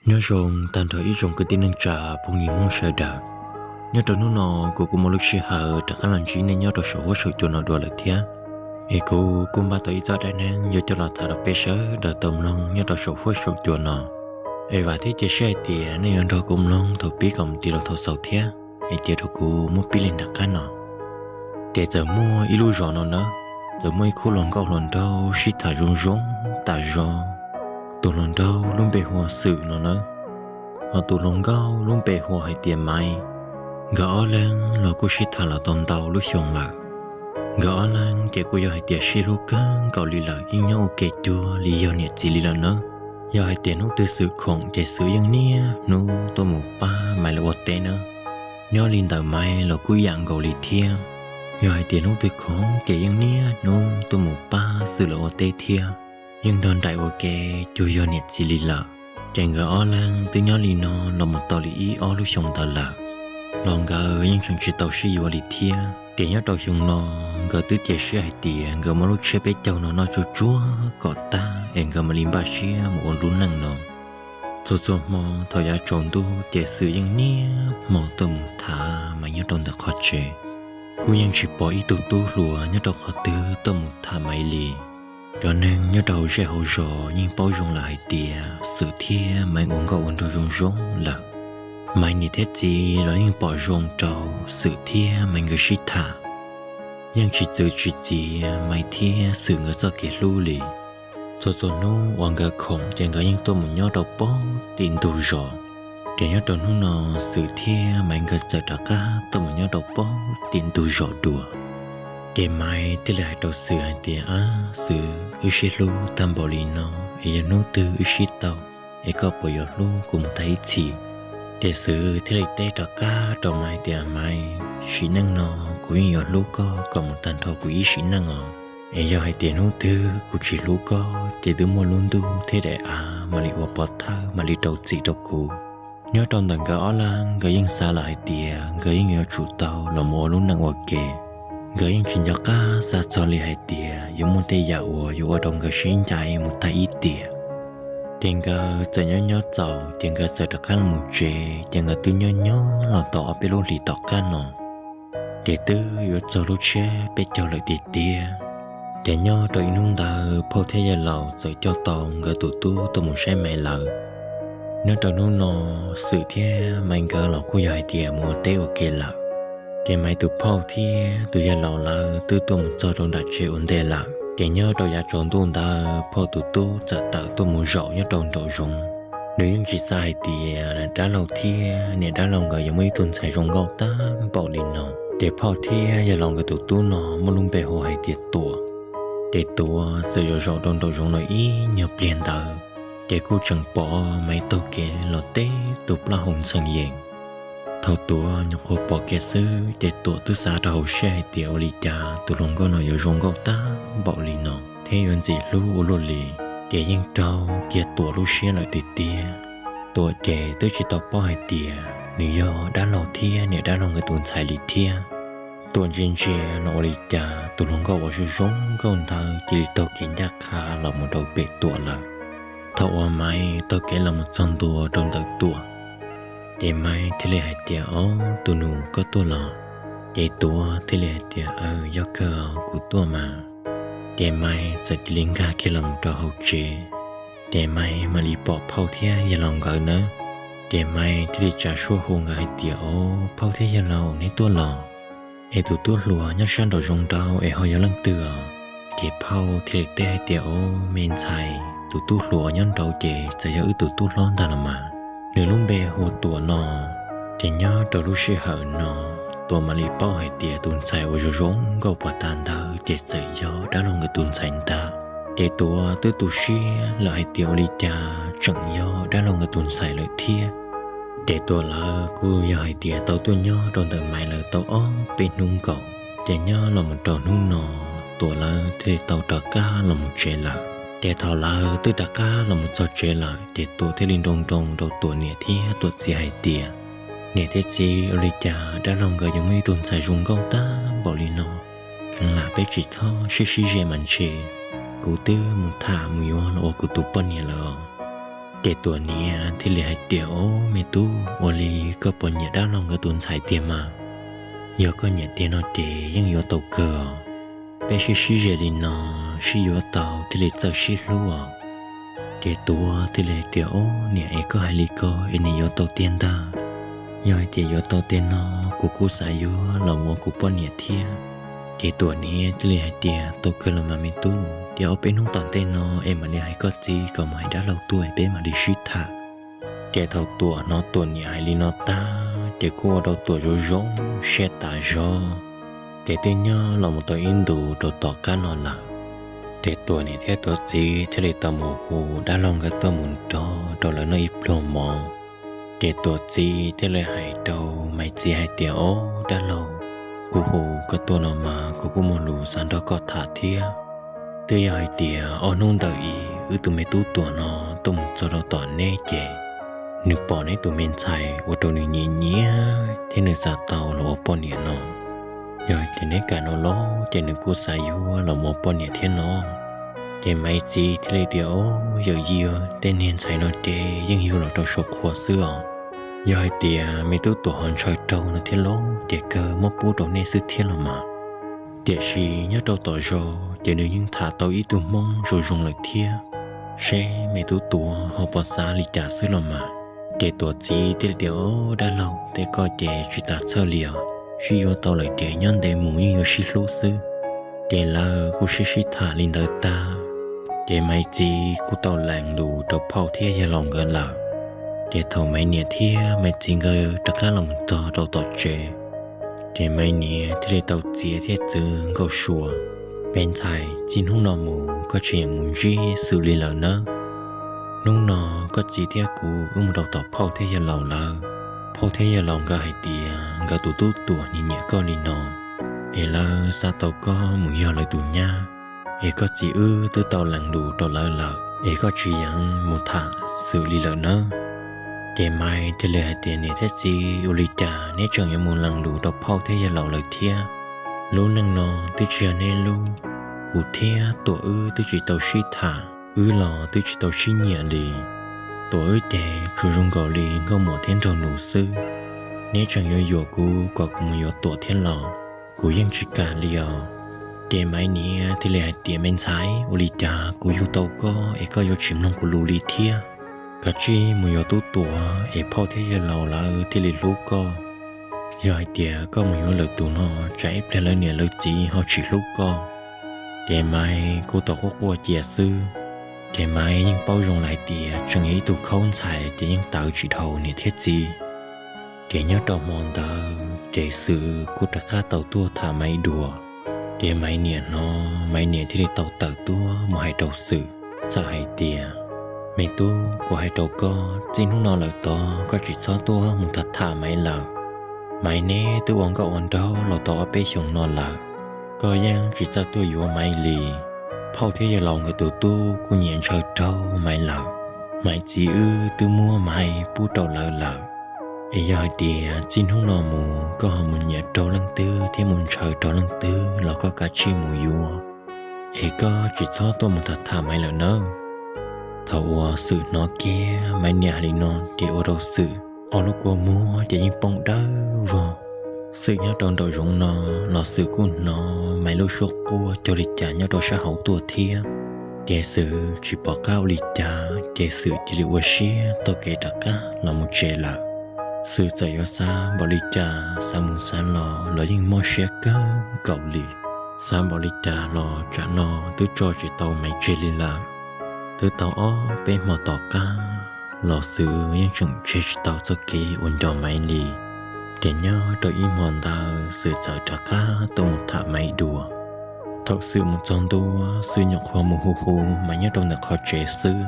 Nyob zoo tag nrho ib tsoom kwv tij neej tsa phooj ywg Hmoob sawv daws. Nyob rau hnub no kuv kuj muaj lub sij hawm rov qab los ntsib nej nyob rau saum huab saum cua no dua lawm thiab. Es kuv kuj npaj tau ib txoj dab neeg yuav coj los tham rau peb sawv daws tau mloog nyob rau saum huab saum cua no. Es vam thiab cia siab hais tias nej yuav nrog kuv mloog thaum pib kom mus ti rau thaum xaus thiab, es cia rau kuv muab pib li nram qab no. Ces txawm muaj ib lub zos no nawb, txawm muaj ib khub hluas nkauj hluas nraug sib tham zoo zoo tas zog. Tus hluas nraug lub npe hu ua Xwm no nawb, ho tus hluas nkauj lub npe hu ua hais tias Maiv. Nkawd ob leeg los kuj sib tham los tau ntau lub xyoo lawm. Nkawd ob leeg ces kuj yog hais tias sib hlub kawg nkaus li lawm, yeej nyob ua ke cuag li yog niam txiv li lawm nawb. Yog hais tias hnub twg Xwm khoom ces Xwm yeej niaj hnub tuaj mus pab Maiv lawv ua teb nawb. Nyob li ntawm Maiv los kuj ib yam nkaus li thiab. Yog hais tias hnub twg khoom ces yeej niaj hnub tuaj mus pab Xwm lawv ua teb thiab, yeej nrog nraim ua ke cuag yog niam txiv li lawm. Ces nkawd ob leeg twb nyob li no los mus tau li ib ob lub xyoo ntawd lawm, los nkawd yeej tseem tsis tau sib yuav li thiab. Ces nyob rau xyoo no, nkawd twb cia siab hais tias nkawd muaj lub tsiab peb caug no noj tsuag tsuag kom tag es nkawd mam li npaj siab mus ua lub neej no. Txhua txhua hmo thaum yav tsaus ntuj ces Xwm yeej niaj hmo tuaj mus tham Maiv nyob rau ntawm qhov tsev. Kuj yeej tsis pom ib tug tub hluas nyob rau qhov twg tuaj mus tham Maiv li. Cov neeg nyob rau hauv zej hauv zos yeej paub zoo lawm hais tias Xwm thiab Maiv ua nkauj ua nraug zoo zoo lawm. Maiv niam thiab txiv los yeej pom zoo rau Xwm thiab Maiv nkawd sib tham, yeej tsis txwv tsis txiav Maiv thiab Xwm nkawd txoj kev hlub li. Txhua txhua hnub uas nkawd khoom ces nkawd yeej tuaj mus nyob rau pem tim ntug zos. Ces nyob rau hnub no, Xwm thiab Maiv nkawd txawm rov qab tuaj mus nyob rau pem tim ntug zos dua. Ces Maiv thiaj li hais rau Xwm hais tias, Ab Xwm, wb sib hlub tag npaum li no, es yog hnub twg wb sib tau, es koj puas yuav hlub kuv mus tag ib txhis? Ces Xwm thiaj li teb rov qab rau Maiv tias, Maiv, sim neej no kuv yeej yuav hlub koj kom mus tag nrho kuv ib sim neej os. Es yog hais tias hnub twg kuv tsis hlub koj ces twb muaj lub ntuj thiab daim av mam li ua pov thawj mam li rau txim rau kuv. Nyob rau ntawm nkawd ob leeg, nkawd yeej xav lawm hais tias nkawd yeej yuav tsum tau los mus ua lub neej ua ke. Nkawd yeej tsis nco qab xav txog li hais tias yuav muaj tej yam uas yuav ua rau nkawd sib ncaim mus tag ib tiam. Ces nkawd txawm nyob nyob txaus ces nkawd txawm rov qab los mus tsev, ces nkawd twb nyob nyob los tau ob peb lub hlis tom qab no, ces twb yuav txog lub tsiab peb caug lawm tiag tiag. Ces nyob rau ib hnub ntawd phauj thiab yawg laus txawm coj tau nkawd tus tub tuaj mus saib Maiv lawv. Nyob rau hnub no, Xwm thiab Maiv nkawd los kuj yog hais tias mus ua teb ua ke lawm. Ces Maiv tus phauj thiab tus yawg laus lawv twb tuaj mus txog rau nram tsev ua ntej lawm. Ces nyob rau yav tsaus ntuj ntawd phauj tus tub txawm tawm tuaj mus zaum nyob rau nraum zoov. Nws yeej tsis xav hais tias dab laug thiab niam dab laug nkawd yuav muaj ib tug ntxhais zoo nkauj tag npaum li no. Ces phauj thiab yawg laus nkawd tus tub no muaj lub npe hu hais tias Tuam. Ces Tuam txawm yuav zaum rau nraum zoov no ib nyuag pliag ntawd, ces kuj tseem pom Maiv taug kev los teb tus plaub hau ntxhee yees. Thaum Tuam nyuam qhuav pom kiag xwb ces Tuam twb xav rau hauv siab hais tias ua li cas tus hluas nkauj no yuav zoo nkauj tag npaum li no thiab yuav ntxim hlub ua luaj li. Ces yeej raug kiag Tuam lub siab lawm tiag tiag. Tuam ces twb tsis tau paub hais tias nws yog dab laug thiab niam dab laug nkawd tus ntxhais li thiab. Tuam ntsia ntsia los ua li cas tus hluas nkauj uas zoo zoo nkauj ntawd cia li taug kev ncaj qha los mus rau pem Tuam lawm. Thaum uas Maiv taug kev los mus txog ntua rau ntawm Tuam, ces Maiv thiaj li hais tias, Ob, tus nus, koj tuaj los? Ces Tuam thiaj li hais tias, Aw, yog kawg, kuv tuaj mas. Ces Maiv txawm cia li nkag kiag los mus rau hauv tsev. Ces Maiv mam li pom phauj thiab yawg laus nkawd nawb. Ces Maiv thiaj li tsa suab hu nkawd hais tias, Ob, phauj thiab yawg laus, neb tuaj los? Es tus tub hluas nyob sab nraum zoov nraud es ho yog leej twg os? Ces phauj thiaj li teb hais tias, Ob, me ntxhais, tus tub hluas nyob nraud ces txawm yog wb tus tub hlob ntag los mas. Nws lub npe hu ua Tuam no. Ces nyob rau lub sij hawm no, Tuam mam li paub hais tias tus ntxhais uas zoo zoo nkauj puag ta ntawd ces txawm yog dab laug nkawd tus ntxhais ntag. Ces Tuam twb tu siab lawm hais tias ua li cas tseem yog dab laug nkawd tus ntxhais lawm thiab. Ces Tuam lawv kuj yog hais tias tau tuaj nyob rau ntawm Maiv lawv tau ob peb hnub nkaus. Ces nyob los mus rau hnub no, Tuam lawv thiaj li tau rov qab los mus tsev lawm. Ces thaum lawv twb rov qab los mus txog tsev lawm, ces Tuam thiaj li nroo nroo rau Tuam niam thiab Tuam txiv hais tias, Niam thiab txiv, ua li cas dab laug nkawd yuav muaj ib tug ntxhais zoo nkauj tag npaum li no? Kheev lam peb tsis txhob sib sib ze mas ntshe kuv twb mus tham mus yuav los ua kuv tus poj niam lawm os. Ces Tuam niam thiaj li hais tias, Ob, me tub, ua li koj puas nyiam dab laug nkawd tus ntxhais tiag mas? Yog koj nyiam tiag no ces yeej yuav tau kawg. Peb sib sib ze li no, sib yuav tau thiaj li txawj sib hlub. Ces Tuam thiaj li hais tias, Ob, niam, es koj hais li ko es nws yuav tau tiag ntag. Yog hais tias yuav tau tiag no, kuv kuj xav yuav los ua kuv poj niam thiab. Ces Tuam niam thiaj li hais tias, Tau kawg los mas me tub, ces ob peb hnub tom ntej no es mam li hais koj txiv kom mus hais dab laug tuaj es peb mam li sib tham. Ces thaum Tuam hnov Tuam niam hais li no tag ces kuj ua rau Tuam zoo zoo siab tas zog. Ces twb nyob los mus tau ib ntus rau tom qab no lawm, ces Tuam niam thiab Tuam txiv thiaj li tau mus hu dab laug nkawd tuaj mus nrog rau lawv noj ib pluag mov. Ces Tuam txiv thiaj li hais rau Maiv txiv hais tias, Ob, dab laug, kuv hu koj tuaj no mas kuv kuj muaj lus xav nrog koj tham thiab. Twb yog hais tias ob hnub ntawd wb tus me tub Tuam no tuaj mus txog rau tom neb ces nws pom neb tus me ntxhais ua rau nws nyiam nyiam thiab nws xav tau los ua poj niam no. Yog hais tias neb kam no los ces nws kuj xav yuav los ua poj niam thiab no. Ces Maiv txiv thiaj li tias, Ob, yawm yij, tej niag ntxhais no ces yeej yug los rau saum qhua xwb os. Yog hais tias me tub Tuam ho ntshaw raug no thiab los ces kawg muab pub rau nej xwb thiab los mas. Tiam sis nyob rau tom zos ces nws yeej tham tau ib tug Hmoob zoo zoo lawm thiab, seb me tub Tuam ho puas xav li cas xwb los mas. Ces Tuam txiv thiaj li tias, Ob, dab laug, tej koj ces tsis tas txhawj li os, sib yuav tau lawm ces nyob ntev mus yeej yuav sib hlub xwb. Ces lawv kuj sib sib tham li ntawd tag, ces Maiv txiv kuj tau lees lus rau phauj thiab yawg laus nkawd lawm. Ces thaum Maiv niam thiab Maiv txiv nkawd rov qab los mus txog rau tom tsev, ces Maiv niam thiaj li tau txiav thiab txwv Nkauj Sua, Me ntxhais, txij hnub no mus koj tsis yeem mus ntsib Xwm li lawm nawb. Hnub no koj txiv thiab kuv wb mus rau tom phauj thiab yawg laus lawv. Phauj thiab yawg laus nkawd hais tias nkawd tus tub Tuam nyiam nyiam koj li no, es lawv xav tau koj mus yog lawv tus nyab, es koj txiv wb twb tau lees lus rau lawv lawm, es koj tsis yeem mus tham Xwm li lawm nawb. Ces Maiv thiaj li hais tias, Niam thiab txiv, ua li cas neb tseem yuav mus lees lus rau phauj thiab yawg laus lawm thiab? Lub neej no twb tsis yog neb lub, kuv thiab Tuam wb twb tsis tau sib tham, wb los twb tsis tau sib nyiam li. Tuam wb ces tsuas zoo nkaus li nkauj muam thiab nraug nus xwb. Neb tseem yuav yuam kuv kom kuv mus yuav Tuam thiab los, kuv yeej tsis kam li os. Ces Maiv niam thiaj li hais tias, Me ntxhais, ua li cas kuv yug tau koj es koj yuav tsis mloog kuv lus li thiab? Kav tsij mus yuav tub Tuam es phauj thiab yawg laus lawv thiaj li hlub koj. Yog hais tias koj mus yuav lwm tus no, tsam ib pliag lawv niam lawv txiv ho tsis hlub koj. Ces Maiv kuj tau quaj quaj cia xwb. Ces Maiv yeej paub zoo lawm hais tias tseem yog ib tug khaub ntxhais ces yeej tawv tsis dhau niam thiab txiv. Ces nyob rau hmo ntawd ces Xwm kuj rov qab tau tuaj tham Maiv dua. Ces Maiv niam hnov, Maiv niam thiaj li tau tawm tuaj mus hais rau Xwm, txawm hais tias, Me tub, kuv hais rau koj, txij hnub no lawm tod koj tsis txhob tuaj mus tham tham Maiv lawm. Maiv neb twb ua nkauj ua nraug los tau ob peb xyoos no lawm, koj yeej tsis txawj tuaj yuav Maiv li. Phauj thiab yawg laus nkawd tus tub kuj nyiam ntshaw raug Maiv lawm. Maiv txiv wb twb muab Maiv pub rau lawv lawm. Es yog hais tias txij hnub no mus koj ho mus nyiam raug leej twg thiab mus ntshaw raug leej twg los koj kav tsij mus yuav, es koj tsis txhob tuaj mus tham tham Maiv lawm nawb. Thaum uas Xwm hnov kiag Maiv niam hais li no ces ua rau Xwm ob lub kua muag ces yeej poob dawb vog. Xwm nyob rau nraum zoov no los Xwm kuj hnov Maiv lub suab quaj cuag li cas nyob rau sab hauv tuaj thiab. Ces Xwm tsis pom qab ua li cas ces Xwm cia li ua siab taug kev rov qab los mus tsev lawm. Xwm txawm yuav xav npaum li cas, xav mus xav los los yeej mob siab kawg nkaus li. Xav npaum li cas los tsam no twb tso tsis tau Maiv tseg li lawm. Twb tau ob peb hmo tom qab los Xwm yeej tseem tseg tsis tau txoj kev uas nco Maiv li. Ces nyob rau ib hmo ntawd Xwm txawm rov qab tuaj mus tham Maiv dua. Thaum Xwm mus txog ntua, Xwm nyuam qhuav mus hu hu Maiv nyob rau ntawm qhov tsev xwb,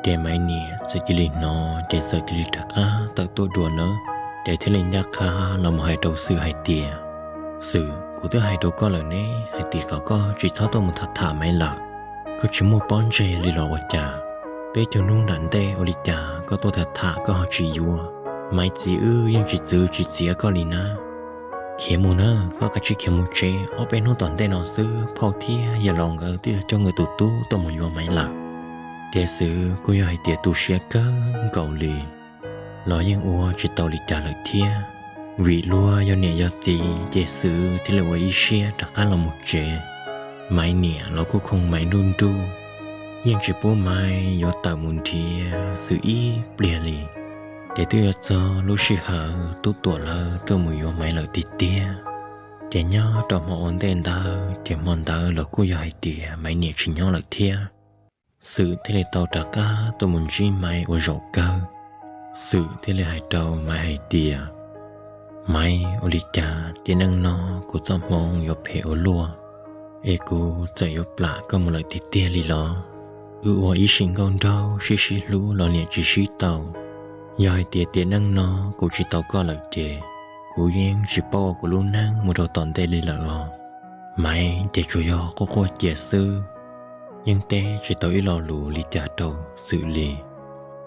ces Maiv niam txawm cia li hnov ces txawm cia li rov qab tawm tuaj dua nawb. Ces thiaj li ncaj qha los mus hais rau Xwm hais tias, Xwm, kuv twb hais rau koj lawm ne, hais tias kom koj tsis txhob tuaj mus tham tham Maiv lawm. Koj tsis muaj pob ntseg li los ua cas? Peb caug hnub nram ntej ua li cas koj tuaj tham tham koj ho tsis yuav? Maiv txiv wb yeej tsis txwv tsis txiav koj li na. Khiav mus na, koj kav tsij khiav mus tsev, ob peb hnub tom ntej no xwb phauj thiab yawg laus nkawd twb yog coj nkawd tus tub tuaj mus yuav Maiv lawm. Ces Xwm kuj yog hais tias tu siab kawg nkaus li, los yeej ua tsis tau li cas lawm thiab. Vim luag yog niam yog txiv ces Xwm thiaj li ua ib siab rov qab los mus tsev. Maiv niam los kuj khoo Maiv nruj nruj, yeej tsis pub Maiv yuav tawm mus nrhiav Xwm ib pliag li. Ces twb yuav txog lub sij hawm tub Tuam lawv tuaj mus yuav Maiv lawm tiag tiag. Ces nyob rau hmo ua ntej ntawd ces hmo ntawd los kuj yog hais tias Maiv niam tsis nyob lawm thiab. Xwm thiaj li tau rov qab tuaj mus ntsib Maiv ua zaum kawg. Xwm thiaj li hais rau Maiv hais tias, Maiv, ua li cas tiam neej no kuv txoj hmoo yuav phem ua luaj, es kuv txawm yuav plam koj mus lawm tiag tiag li los? Wb ua ib sim nkauj nraug sib sib hlub los niam tsis sib tau. Yog hais tias tiam neej no kuv tsis tau koj lawm ces kuv yeej tsis paub ua kuv lub neej mus rau tom ntej li lawm os. Maiv ces tsuas yog quaj quaj cia xwb, yeej teb tsis tau ib lo lus li cas rau Xwm li.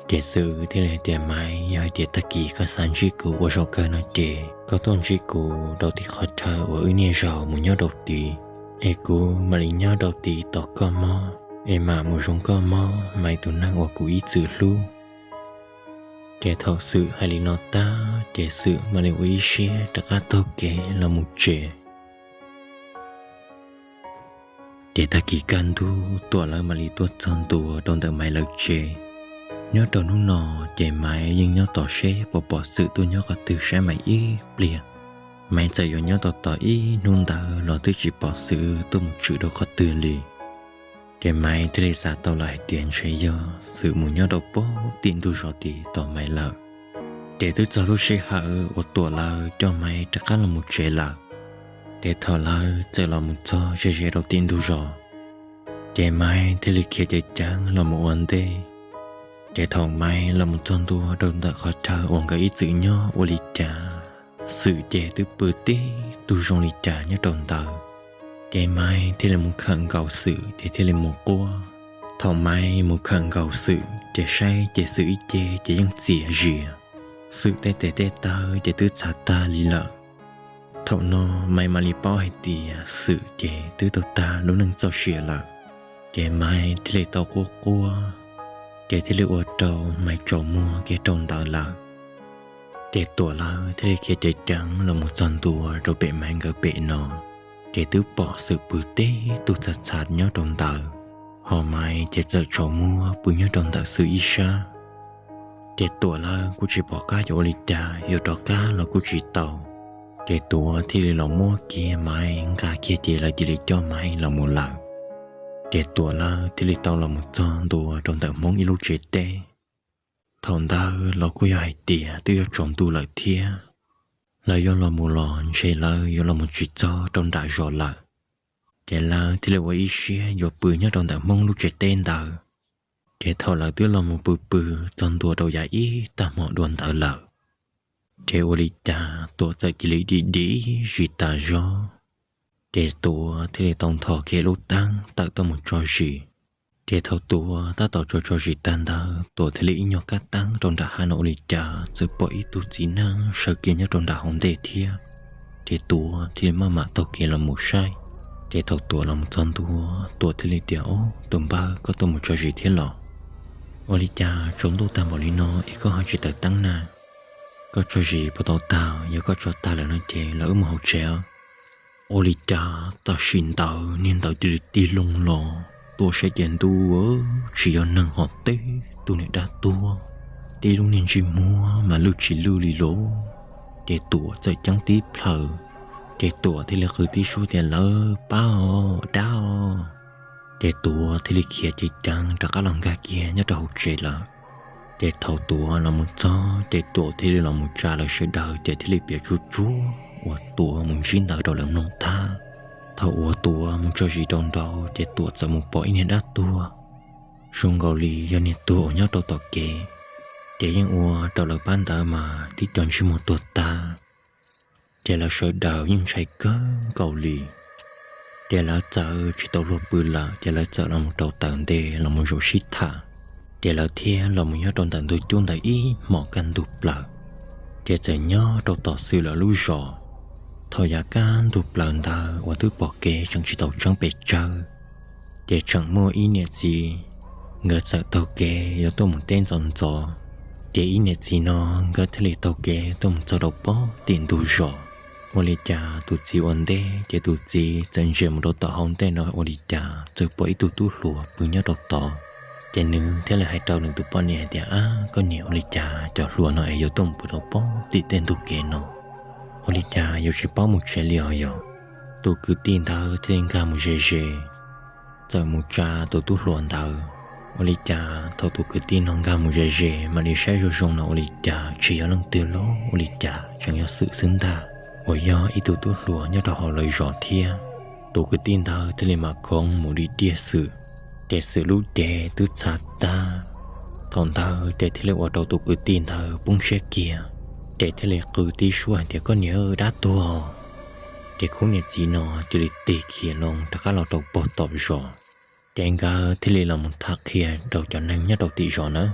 Ces Xwm thiaj li hais tias, Maiv, yog hais tias tag kis koj xav ntsib kuv ua zaum kawg no ces koj tuaj ntsib kuv rau tim qhov chaw uas wb niaj zaus mus nyob rau tid, es kuv mam li nyob rau tid tos koj mob, es mam mus zoo koj mob Maiv tus neeg uas kuv ib txwm hlub. Ces thaum Xwm hais li no tag ces Xwm mam li ua ib siab rov qab taug kev los mus tsev. Ces tag kis kaj ntug Tuam lawv mam li tuaj txog ntua rau ntawm Maiv lawv tsev. Nyob rau hnub no ces Maiv yeej nyob tos seb puas pom Xwm tuaj nyob qhov twg saib Maiv ib pliag. Maiv txawm yuav nyob tos tos ib hnub ntawd los twb tsis pom Xwm tuaj mus tshwm rau qhov twg li. Ces Maiv thiaj li xav tau lawm hais tias ntshe yog Xwm mus nyob rau pem tim ntug zos tid tos Maiv lawm. Ces twb txog lub sij hawm uas Tuam lawv coj Maiv rov qab los mus tsev lawm. Ces thaum lawv txawm los mus txog ze ze rau tim ntug zos, ces Maiv thiaj li khiav ceev ceev los mus ua ntej. Ces thaum Maiv los mus txog ntua rau ntawm qhov chaw uas nkawd ib txwm nyob ua li cas, Xwm ces twb pw tib tug zoo li cas nyob rau ntawd. Ces Maiv thiaj li mus khawm nkaus Xwm ces thiaj li mus quaj. Thaum Maiv mus khawm nkaus Xwm ces saib ces Xwm ib ce ces yeej txias zias, Xwm tej tes tej taw ces twb txhav tag li lawm. Thaum no Maiv mam li paub hais tias Xwm ces twb tau tag lub neej txoj sia lawm. Ces Maiv thiaj li tau quaj quaj, ces thiaj li ua rau Maiv tsaus muag kiag rau ntawd lawm. Ces Tuam lawv thiaj li khiav ceev ceev los mus txog ntua rau pem Maiv nkawd pem no, ces twb pom Xwm pw tib tug txhav txhav nyob rau ntawd, ho Maiv ces txawm tsaus muag pw nyob rau ntawm Xwm ib sab. Ces Tuam lawv kuj tsis pom qab yuav ua li cas, yuav rov qab los kuj tsis tau. Ces Tuam thiaj li los muab kiag Maiv nqa kiag ces lawv cia li coj Maiv los mus lawm. Ces Tuam lawv thiaj li tau los mus txog ntua rau ntawm Hmoob ib lub tsev teb. Thaum ntawd los kuj yog hais tias twb yuav tsaus ntuj lawm thiab, lawv yuav los mus los ntshe lawv yuav los mus tsis txog rau nram zos lawm. Ces lawv thiaj li ua ib siab yuav pw nyob rau ntawm Hmoob lub tsev teb ntawd. Ces thaum lawv twb los mus pw pw txog ntua rau yav ib tag hmo dua ntawd lawm, ces ua li cas Tuam txawm cia li dim dim zis tas zog. Ces Tuam thiaj li tau ntho kiag lub teeb tawm tuaj mus tso zis. Ces thaum Tuam tab tom tso tso zis tag ntawd, Tuam thiaj li ib nyuag kab teeb rau nram hav no ua li cas txawm pom ib tug txiv neej sawv kiag nyob rau nram hauv ntej thiab. Ces Tuam thiaj li maj mam taug kev los mus saib. Ces thaum Tuam los mus txog ntua, Tuam thiaj li tias, Ob, tus npawg, koj tuaj mus tso zis thiab los? Ua li cas tsaus ntuj tag npaum li no es koj ho tsis taws teeb na? Koj tso zis puas tau tag? Yog koj tso tag lawm no ces los wb mus hauv tsev. Ua li cas tam sim ntawd niag ntawd cia li tig loo los, Tuam saib ces ntuj, tsis yog neeg ho teb tug niag dab tuag, tib lub niag ntsej muag mas lwj tsis lwj li lauj. Ces Tuam txawm ceeb tib plhaw, ces Tuam thiaj li qw tib suab tias, Lawv pab os, dab os! Ces Tuam thiaj li khiav ceev ceev rov qab los nkag kiag nyob rau hauv tsev lawm. Ces thaum Tuam los mus txog ces Tuam thiaj li los mus tsa lawv sawv daws ces thiaj li piav tsuag tsuag uas Tuam mus ntsib ntawd rau lawv mloog tag. Thaum uas Tuam mus tso zis rau nraud ces Tuam txawm mus pom ib niag dab tuag zoo nkaus li yog niag tuag uas nyob rau tom kev. Ces yeej ua rau lawv pab ntawd mas tib co ntsej muag tuag tag. Ces lawv sawv daws yeej ntshai kawg nkaus li. Ces lawv txawm tsis tau luag pw lawm ces lawv txawm los mus rau taws nte los mus zaum sib tham. Ces lawv thiaj los mus nyob rau ntawm ntug cub ntawd ib hmos kaj ntug plaws. Ces txawm nyob rau tom Xwm lawv lub zos. Thaum yav kaj ntug plaws ntawd uas twb pom kev tseem tsis tau tseeb pes tsawg, ces tseem muaj ib niam txiv nkawd txawm taug kev yuav tuaj mus teb ntxov ntxov. Ces ib niam txiv no nkawd thiaj li taug kev tuaj mus txog rau pob tim ntug zos. Ua li cas tus txiv ua ntej ces tus txiv txawm ntsia mus rau tom hauv ntej no ua li cas txawm pom ib tug tub hluas pw nyob rau tod. Ces nws thiaj li hais rau nws tus poj niam hais tias, Ab, koj niam, ua li cas cov hluas no es yuav tuaj mus pw rau pob tim tej ntug kev no? Ua li cas yuav tsis paub mus tsev li os yog? Tus kwv tij ntawd thiaj li nkag mus ze ze, txawm mus tsa tus tub hluas ntawd. Ua li cas thaum tus kwv tij no nkag mus ze ze mam li saib zoo zoo no ua li cas tsis yog leej twg los ua li cas tseem yog Xwm xwb ntag, uas yog ib tug tub hluas nyob rau hauv lawv zos thiab. Tus kwv tij ntawd thiaj li mam khoov mus dim diaj Xwm, ces Xwm lub cev twb txhav tag. Thaum ntawd ces thiaj li ua rau tus kwv tij ntawd poob siab kiag, ces thiaj li qw tib suab hais tias, Koj niam, dab tuag! Ces khub niam txiv no cia li tig khiav loo rov qab los rau pem tom zos, ces nkawd thiaj li los mus tham qhia rau cov neeg nyob rau tim zos nawb.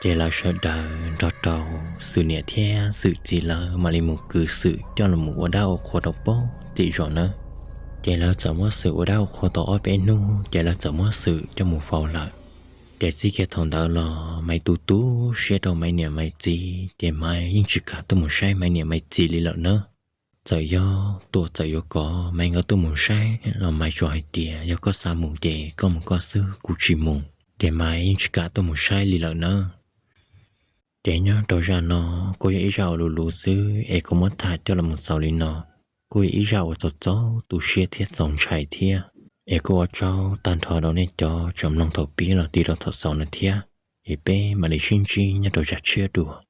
Ces lawv sawv daws nrog rau Xwm niam thiab Xwm txiv lawv mam li mus kwv Xwm coj los ua dab ua qhua rau pem tim zos nawb. Ces lawv txawm muab Xwm ua dab ua qhua tau ob peb hnub ces lawv txawm muab Xwm coj mus faus lawm. Ces txij kiag thaum ntawd los Maiv tu tu siab rau Maiv niam Maiv txiv, ces Maiv yeej tsis kam tuaj mus saib Maiv niam Maiv txiv li lawm nawb. Txawm yog Tuam txawm yuav kom Maiv nkawd tuaj mus saib los Maiv tsuas hais tias, Yog koj xav mus ces koj mus koj xwb, kuv tsis mus. Ces Maiv yeej tsis kam tuaj mus saib li lawm nawb. Ces nyob rau zaj no kuj yog ib zaj uas luv luv xwb es kuv muab tham coj los xaus li no, kuj yog ib zaj uas txaus txaus tu siab thiab txaus ntshai thiab. Es kuj ua tsaug tag nrho rau nej cov tseem mloog thaum pib los tig rau thaum xaus no thiab. Es peb mam li sib ntsib nyob rau zaj tshiab dua.